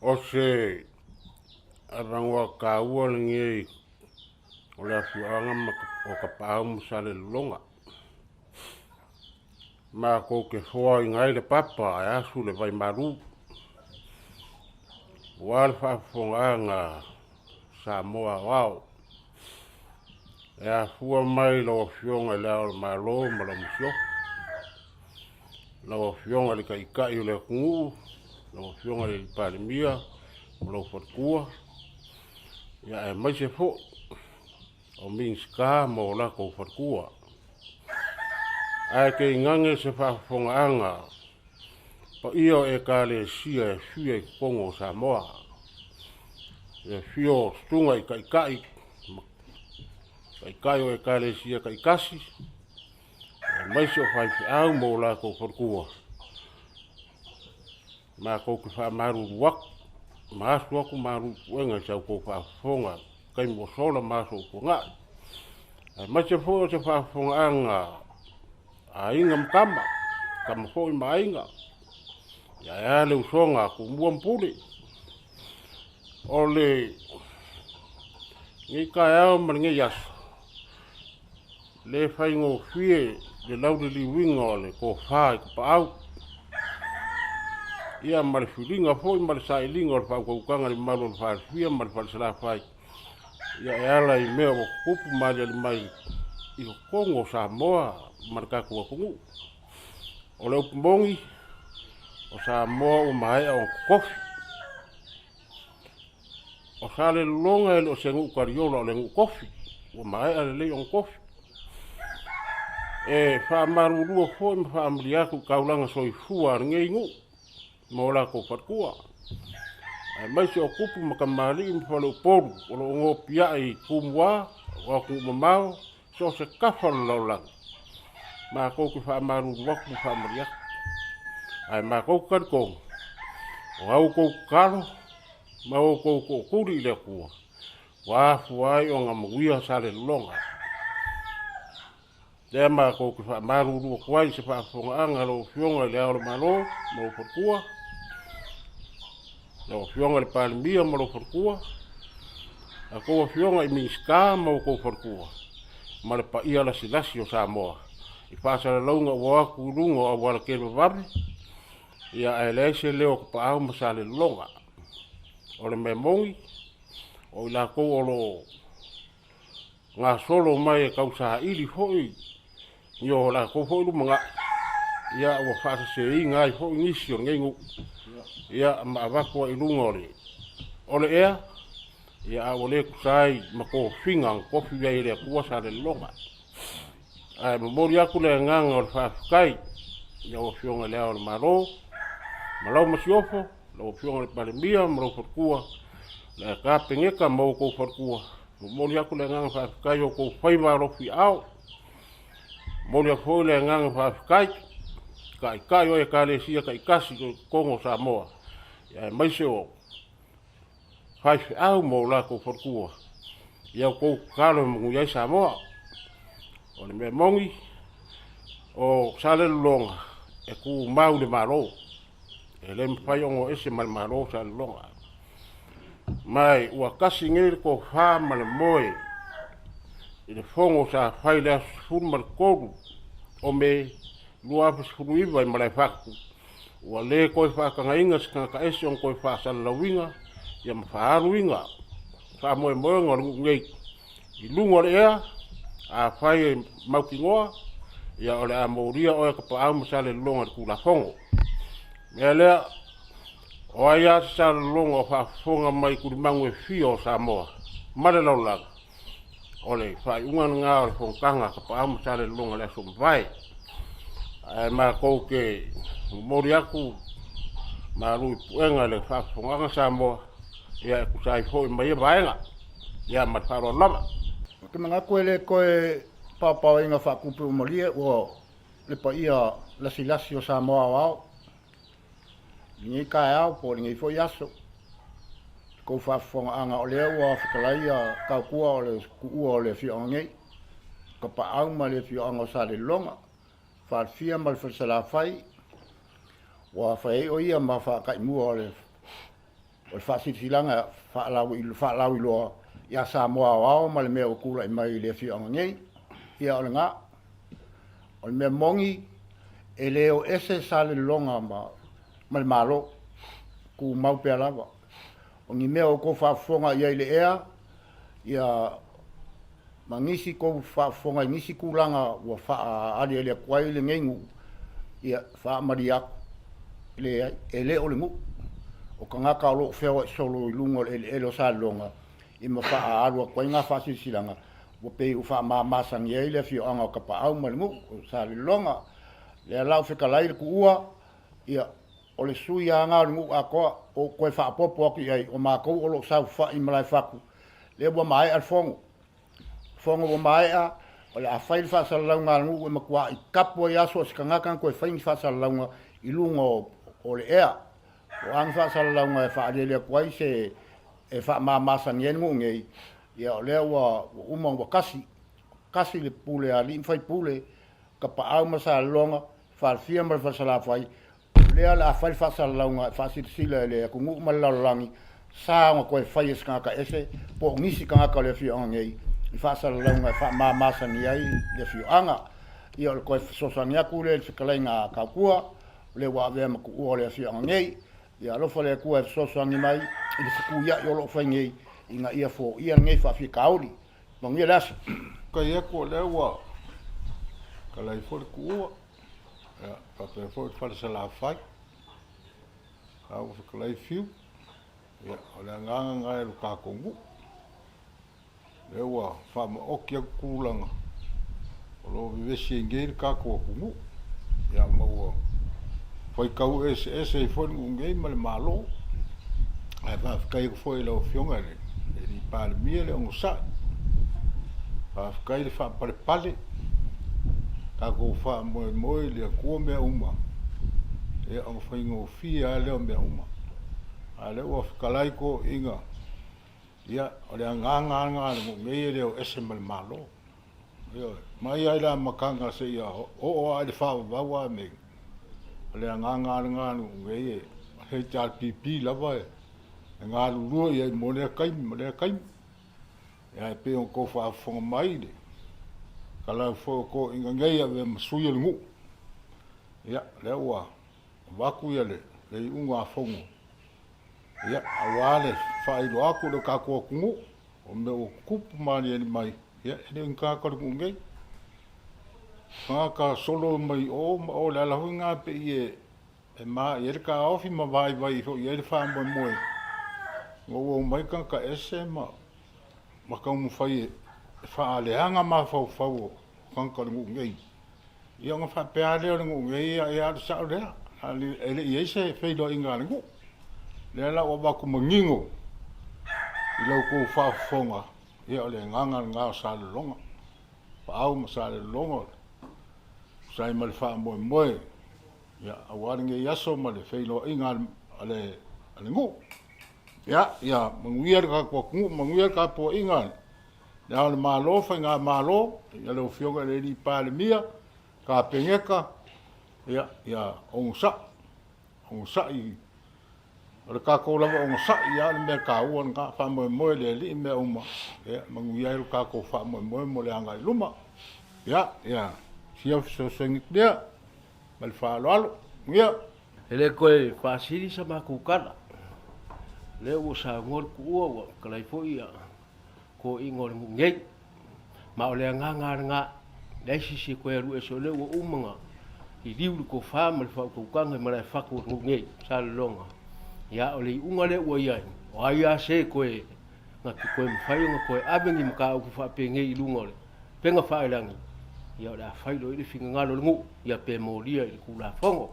O se avanoa taua lenei o le afioaga o Kapaau ma Salelologa. Matou te foaina ai le papa ae asu le vai malu aua le faafofogaaga a Samoa aoao. E afua mai i lau Afioga i Le Ao o le Malo ma lau Masiofo, lau Afioga i le Taitai o le atunuu, lau Afioga i le Palemia ma lou faletua, aemaise foi o Minisita ma o latou faletua. Ae tainane se faafofogaaga paia o Ekalesia e fia i totonu o Samoa, le afio o susuga i taitai, taitai o Ekalesia taitasi, aemaise o faifeau ma o latou faletua. Matou te faamalulu atu ma asu atu malu i puega i sa outou faafofoga i taimi ua sola ma aso ua tuanai, aemaise foi o se faafofogaaga a Aiga ma Tama, Tama foi ma Aiga, ia ae a le usoga a Tumua ma Pule. O lenei taeao ma lenei aso, le faigofie le lauliliuina o le tofa i Tapaau, ia ma le filiga foi ma le sailiga o le faautautaga i le mamalu o le Falefia ma le Falesalafai, ia e ala i mea ua tutupu ma aliali mai i totonu o Samoa ma le tatou atunuu. O le upu moni, o Samoa ua maea ona totofi. O Salelologa e le o se nuu taliola, o le nuu tofi, ua maea lelei ona tofi. E faamalulua foi ma faamalie atu i taulaga soifua a lenei nuu ma o latou faletua, aemaise o tupu ma tamalii ma faleupolu o lo o nopiai i Tumua o atunuu mamao, so o se tafa o le lalolagi. Matou te faamalulu atu ma faamalie atu. Ae matou te talitonu, o a outou tatalo ma outou tootuli i le Atua, ua afua ai ona manuia Salelologa. Lea matou te faamalulu atu ai i se faafofogaaga a lau Afioga i Le Ao o le Malo ma lou faletua, lau Afioga i le Palemia ma lou faletua, a outou Afioga i Minisita ma outou faletua, ma le paia lasilasi o Samoa i faasalalauga ua o atu i luga o auala televavave, ia ae leai se leo o Tapaau ma Salelologa. O le mea moni, o i latou o lo o gasolo mai e tausaili foi i o latou foi lumanai, ia ua faaseseina ai foi nisi o lenei nuu, ia ma avatu ai i luga o le ea, ia a ua le tusa ai ma tofiga na tofi ai e le Atua Salelologa. Ae momoli atu le agaga o le faafetai i lau Afioga i Le Ao o le Malo ma lau Masiofo, lau Afioga i le Palemia ma lou faletua, le Kapeneta ma outou faletua. Momoli atu le agaga faafetai i outou faiva alofiaao. Momoli atu foi le agaga faafetai i taitai o Ekalesia taitasi i totonu o Samoa, aemaise o faifeau ma o latou faletua i a outou tatalo e manuia ai Samoa. O le mea moni, o Salelologa e tumau i le Malo. E le mafai ona o ese ma le Malo Salelologa. Ma ua tasi nei le tofa ma le moe i le fono sa fai i le aso 13 o Me 2019 i Malaefatu, ua le toe faatagaina se tagata ese ona toe faasalalauina ia ma faaaluina faamoemoega o le nuu nei i luga o le ea. Afai e mautinoa, ia o le a molia oe Tapaau ma Salelologa i le Tulafono. Mea lea, o ai lava se Salelologa o faafofoga mai i tulimanu e fia o Samoa ma le lalolagi, o le faaiuga lena o le fonotaga a Tapaau ma Salelologa i le aso mavae. Ae matou te momoli atu malu i puega i le faafofogaaga Samoa, ia e tusa ai foi ma ia vaega. Ia ma le faaaloalo lava. Ou te manatu e le toe paopaoina faatupe ua malie ua le paia lasilasi o Samoa aoao i lenei taeao po o lenei foi aso. I kou faafofogaaga o lea ua fetalai tautua o le tuua o le afioaga nei, Kapaau ma le afioaga o Salelologa, Falefia ma le Falesalafai, ua fai ai o ia ma faataimua o le O le faasilasilaga faalauiloa ia Samoa aoao ma le mea ua tulai mai i le afioaga nei. Ia o lena. O le mea moni, e le o ese Salelologa ma le Malo, tumau pea lava. O ni mea o outou faafofoga i ai i le ea, ia ma nisi tou faafofoga i nisi tulaga ua faaaliali atu ai lenei nuu, ia faamalie atu, leai, e le o le nuu. O tagata o lo o feoai solo i luga o le eleele o Salelologa ia ma faaalu atu ai na faasilasilaga ua pei ua faamamasagi ai le afioaga o Tapaau ma le nuu o Salelologa. Lea la ua fetalai le tuua, ia o le sui lava lena o le nuu atoa, ou toe faaopoopo atu i ai, o matou o lo o saofafai i Malaefatu, lea ua maea le fono. Fono ua maea, o le a fai le faasalalauga a le nuu e matuai tapu ai lava so o se tagata na toe fai ni faasalalauga i luga o le ea. O a ni faasalalauga e faaaliali atu ai se e faamamasagi ai le nuu nei, ia o lea ua uma ua tasi, tasi le pule a alii ma faipule, Tapaau ma Salelologa, Falefia ma le Falesalafai, o lea o le a fai le faasalalauga e faasilasila e le atunuu ma le lalolagi, sa ona toe fai e se tagata ese po o nisi tagata o le afioaga nei i faasalalauga e faamamasagi ai le afioaga. Ia o le toe fesoasoani atu lea i le fetalaiga a Tautua, o lea ua avea ma tuua o le afioaga nei. Ia alofa le Atua e fesoasoani mai i le fetuiai o lo o fai nei ina ia foia lenei faafitauli. Manuia le aso. Faafetai atu o lea ua talai foi le tuua, ia faapea foi le fale Salafai, la ua fetalai Fiu. Ia o le agaga lena i lo tatou nuu. Lea ua faamaoti atu tulaga o lo o vevesi ai nei le tatou atunuu. Ia ma ua faitau eseese ai foi le nuu nei ma le Malo. Ae faafetai atu foi i lau Afioga i le Palemia le onosai. Faafetai le faapalepale. Tatou faamoemoe i le Atua mea uma, ia ona faigofie lava lea o mea uma. A o lea ua fetalai toeaiina, ia o le agaga lava lena o le nuu nei e le o ese ma le Malo. Ioe. Mai lava i le amataga seia oo lava i le faavavau a nei, o le agaga lava lena a le nuu nei e HRPP lava e galulue i ai mo lea taimi ma lea taimi. Ae pei ona outou faafofoga mai i le tala foi o toeaiina nei e avea ma sui o le nuu, ia, lea ua avatu le iuga a fono, ia, aua le faailoa atu i le tatou atunuu o mea ua tutupu ma aliali mai, ia, e le o ni tagata o le nuu nei. Tagata solo mai o ma o, le ala foi lena pei e maai ai le taofi ma vaivai foi i ai le faamoemoe, ina ua omai tagata ese ma taumafai e faaleaga mafaufau o tagata o le nuu nei. Ia ona faapea lava lea o le nuu nei, ia alu sao lea, e le i i ai se feiloaiga a le nuu. Lea la ua avatu manino i la outou faafofoga, ia o le agaga lena o Salelologa, Paau ma Salelologa, tusa ai ma le faamoemoe, ia aua lenei aso ma le feiloaiga a le nuu. Ia, ia manuia le tatou atunuu, manuia le tapuaiga Le Ao o le Malo, Faigamalo, ia lau Afioga i le Palemia, Kapeneta, ia, ia onosai, onosai, o le tatou lava onosai lava le mea taua lena, faamoemoe i le Alii mea uma, ia manuia ai lo tatou faamoemoe mo le agai i luma. Ia, ia, sia fesoasoani atu lea, ma le faaaloalo. Manuia. E le toe faasili sa matou tala, lea ua saunoa le tuua ua talai foi ia toeaiina o le nuu nei. Ma o le agaga lava lena, leai se isi e toe alu ese, o lea ua uma ona liliu le tofa ma le faautautaga i malaefatu o le nuu nei, Salelologa. Ia, o le iuga lea ua i ai, o ai lava se toe na te toe mafai ona toe ave ni mataupu faapenei i luga o le upega faelagi, ia o le a fai loa i le finagalo o le nuu, ia pe molia i le Tulafono.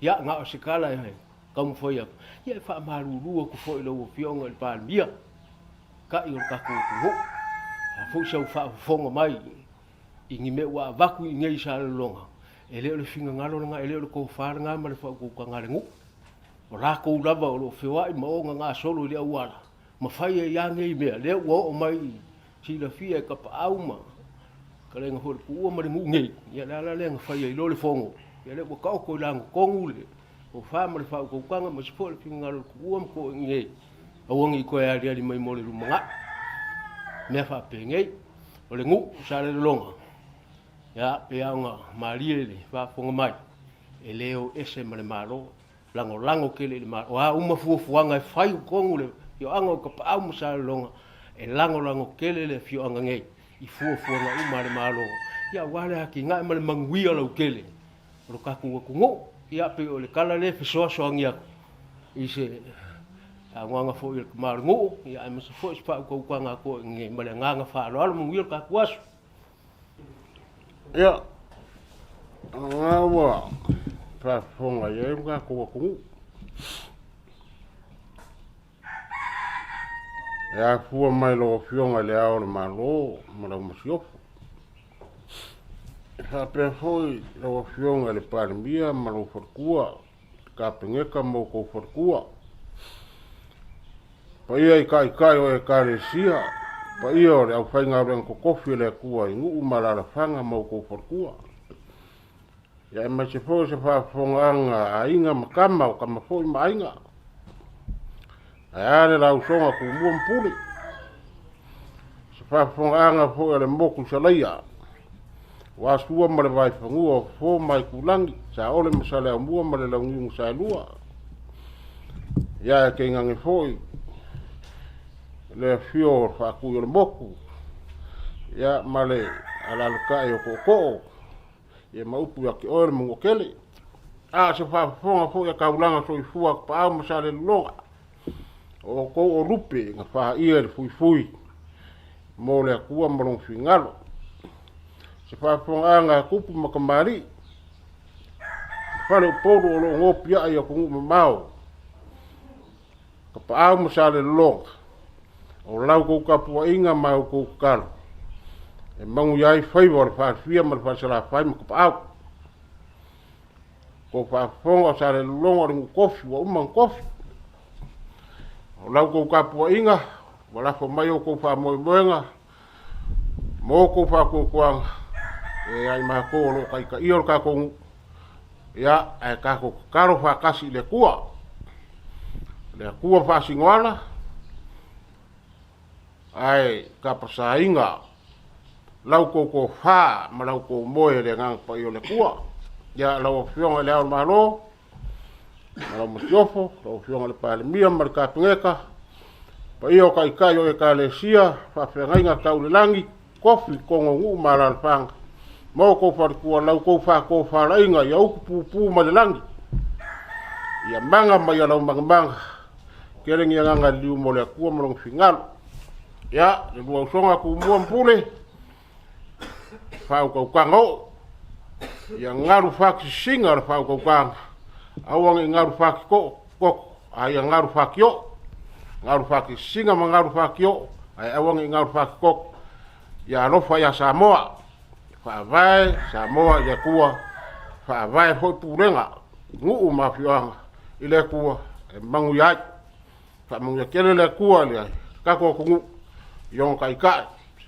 Ia, na o se tala e taumafai atu, ia e faamalulu atu foi i lau Afioga i le Palemia, Taitai o le tatou atunuu. O le a foi sau faafofoga mai i ni mea ua avatu i inei i Salelologa, e le o le finagalo lena, e le o le tofa lena ma le faautautaga a le nuu. O latou lava o lo o feoai ma o gagasolo i le auala ma fai ai lava nei mea, lea ua oo mai i silafia e Tapaau ma fetalaiga foi i le Tuua ma le nuu nei, ia o le ala lea na fai ai loa le fono, ia lea ua taoto i lagatonu le Tofa ma le faautautaga aemaise foi le finagalo o le tuua ma toeaiina nei, aua ne i toe aliali mai mo le lumanai. Mea faapenei, o le nuu o Salelologa, ia, pei lava ona malie i le faafofoga mai, e le o ese ma le Malo, lagolago tele i le Malo. O a uma fuafuaga e fai i totonu o le afioaga o Tapaau ma Salelologa, e lagolago tele le afioaga nei i fuafuaga uma a le Malo, ia aua le atinae ma le manuia lautele o lo tatou atunuu. Ia pei o le tala lea e fesoasoani atu i se saunoaga foi a le tama o le nuu, ia aemaise foi se faautautaga a toeaiina nei ma le agaga faaaloalo. Manuia le tatou aso. Ia, o lena ua faafofoga i ai lo tatou atunuu. E afua mai lau Afioga i Le Ao o le Malo ma lau Masiofo. E faapea foi lau Afioga i le Palemia ma lou faletua, le Kapeneta ma outou faletua. Paia i taitai o Ekalesia, paia o le aufaigaluega totofi a le Atua i nuu ma alaalafaga ma outou faletua. Ia aemaise foi o se faafofogaaga a aiga ma tama, o tama foi ma aiga. Ae a le lausoga Tumua ma Pule. Se faafofogaaga foi a le motu i Salaia, aua Sua ma le Vaifanua o Fofo ma Aitulagi, Saole ma Saleaaumua ma le Launiu na Saelua. Ia ae tainane foi le afio o le Faatui o le Motu, ia ma le alaalatai o Tootoo, ia ma upu ia te oe le Manuatele. A o se faafofoga foi a taulaga soifua a Tapaau ma Salelologa, o outou o lupe na faia i le fuifui mo le Atua ma lona finagalo. Se faafofogaaga a tupu ma tamalii, ma faleupolu o lo o nopiai i atunuu mamao, Tapaau ma Salelologa, o la outou tapuaiga ma a outou tatalo e manuia ai faiva o le Faalefia ma le Falesalafai ma Tapaau. Tou faafofoga o Salelologa o le nuu tofi ua uma ona tofi. O la outou tapuaiga ua lafo mai outou faamoemoega ma outou faatuatuaga ia i matou o lo o taitaia lo tatou nuu. Ia, ae tatou tatalo faatasi i le Atua. Le Atua faasinoala, ae tapasaina la outou tofa ma la outou moe i le Agaga Paia o le Atua. Ia, lau Afioga i Le Ao o le Malo, ma lau Masiofo, lau Afioga i le Palemia ma le Kapeneta, paia o Taitai o Ekalesia, faafeagaiga tau i le lagi, kofi, totonu o nuu ma alaalafaga, ma outou faletua, la outou faatofalaiga ia utu pupu mai le lagi, ia maga ma ia laumagamaga, tele ni agaga liliu mo le Atua ma lona finagalo. Ia, le lua usoga Tumua ma Pule, faautautaga oo, ia galu fatisisiga o le faautautaga, aua ne i galu fatitoto, a ia galu fatioo, galu fatisisiga ma galu fatioo, ae aua ne i galu fatitoto. Ia alofa ia Samoa, faavae Samoa i le Atua, faavae foi pulega, nuu ma afioaga i le Atua e manuia ai. Faamanuia tele le Atua i le tatou atunuu i ona taitai,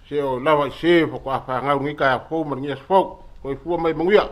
seia oo lava i se faatoa fanau i lenei taeao fou ma lenei aso fou. Soifua ma ia manuia.